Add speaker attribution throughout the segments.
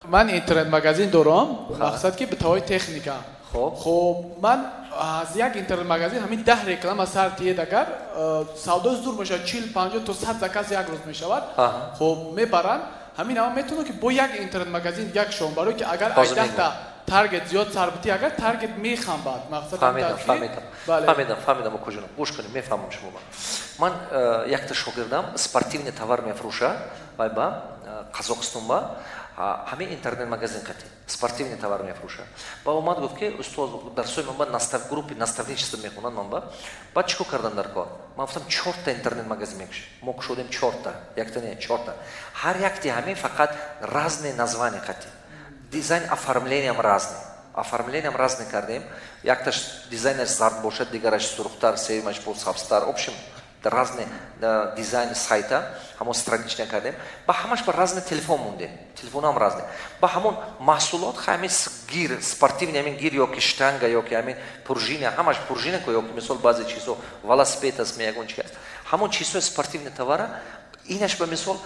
Speaker 1: Ман интернет-магазин дорам, мақсад ки бытовой техника.
Speaker 2: Хоб.
Speaker 1: Хоб, ман аз як интернет-магазин ҳамин 10 реклама сар тиед, агар савдои зур мешавад, 40, 50 то 100 заказ як рӯз мешавад. Хоб, мебаранд. Ҳамин ҳама метавонам, ки бо як интернет-магазин як шавам, барое ки агар ай
Speaker 2: Ҳозир
Speaker 1: 10-та таргет зиёд сар битӣ, агар таргет мехамбад, мақсад
Speaker 2: Фаҳмидам, фаҳмидам.
Speaker 1: Бале.
Speaker 2: Фаҳмидам, фаҳмидам, укоҷонам. Гӯш кунед, мефаҳмам шумо. Ман якта шогирдам спортивный товар мефурӯша, вай ба Қазоқистон, ба ҳамин интернет-магазин қати спортивный товар мефурӯша. Ба омад, гуфт, ки устоз, дарсои ман ба группи наставничество мехонанд. Ман ба баъд чӣ кор кардан дар кор? Ман гуфтам, чорта интернет-магазин мекушем. Мо кушодем чорта, якта не, чорта. Ҳар якти ҳамин фақат разные названия қати, дизайн, оформлениям разный, оформлениям разный кардем. Якташ дизайнаш зард бошад, дигараш сурхтар, сеюмаш бо сабзтар. Общем, разный дизайн сайта, ҳамон страничка кардем. Ба ҳамаш ба разный телефон мондем, телефонам разный. Ба ҳамон маҳсулот, ҳамин гир спортивный, ҳамин гир ёки штанга, ёки ҳамин пружина, ҳамаш пружина ко, ёки мисол баъзе чизо, велосипед аст, ягон чи аст, ҳамон чизҳои спортивный товара. Инаш ба мисол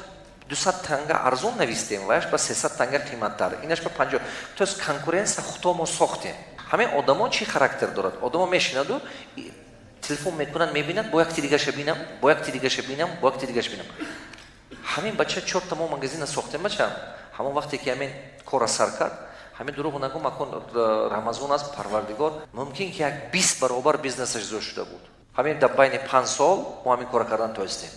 Speaker 2: 200 танга арзон навистем, ваяш ба 300 танга қиматтар, инаш ба 50. То есть конкуренция худо мо сохтем. Ҳамин одамо чӣ характер дорад? Одамо мешинаду телефон мекунанд, мебинанд, бо якти дигаша бинам, бо якти дигаша бинам, бо якти дигаша бинам. Ҳамин бача чорта мо магазина сохтем. Бача ҳамон вақте ки ҳамин кора сар кард, ҳамин, дурӯғ нагум, акун Рамазон аст, Парвардигор, мумкин ки як 20 баробар бизнесаш зиёд шуда буд. Ҳамин дар байни 5 сол мо ҳамин кора кардан тоистем.